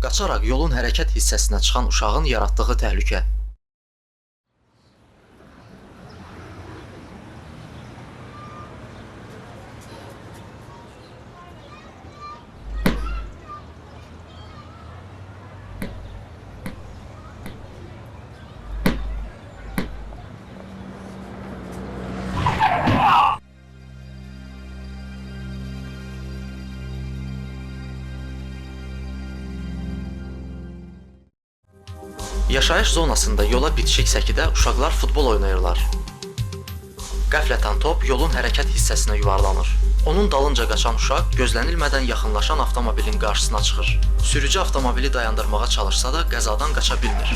Qaçaraq yolun hərəkət hissəsinə çıxan uşağın yaratdığı təhlükə. Yaşayış zonasında yola bitişik səkidə uşaqlar futbol oynayırlar. Qəflətən top yolun hərəkət hissəsinə yuvarlanır. Onun dalınca qaçan uşaq gözlənilmədən yaxınlaşan avtomobilin qarşısına çıxır. Sürücü avtomobili dayandırmağa çalışsa da qəzadan qaça bilmir.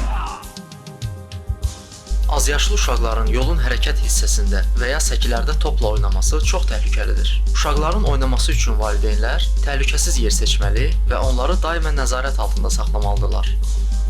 Azyaşlı uşaqların yolun hərəkət hissəsində və ya səkilərdə topla oynaması çox təhlükəlidir. Uşaqların oynaması üçün valideynlər təhlükəsiz yer seçməli və onları daima nəzarət altında saxlamalıdırlar.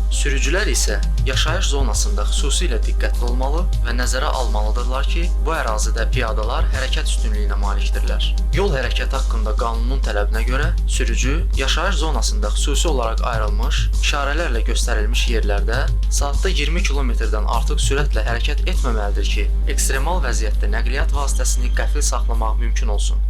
Sürücülər isə yaşayış zonasında xüsusilə diqqətli olmalı və nəzərə almalıdırlar ki, bu ərazidə piyadalar hərəkət üstünlüyünə malikdirlər. Yol hərəkəti haqqında qanunun tələbinə görə sürücü yaşayış zonasında xüsusi olaraq ayrılmış, işarələrlə göstərilmiş yerlərdə saatda 20 kilometrdən artıq sürətlə hərəkət etməməlidir ki, ekstremal vəziyyətdə nəqliyyat vasitəsini qəfil saxlamaq mümkün olsun.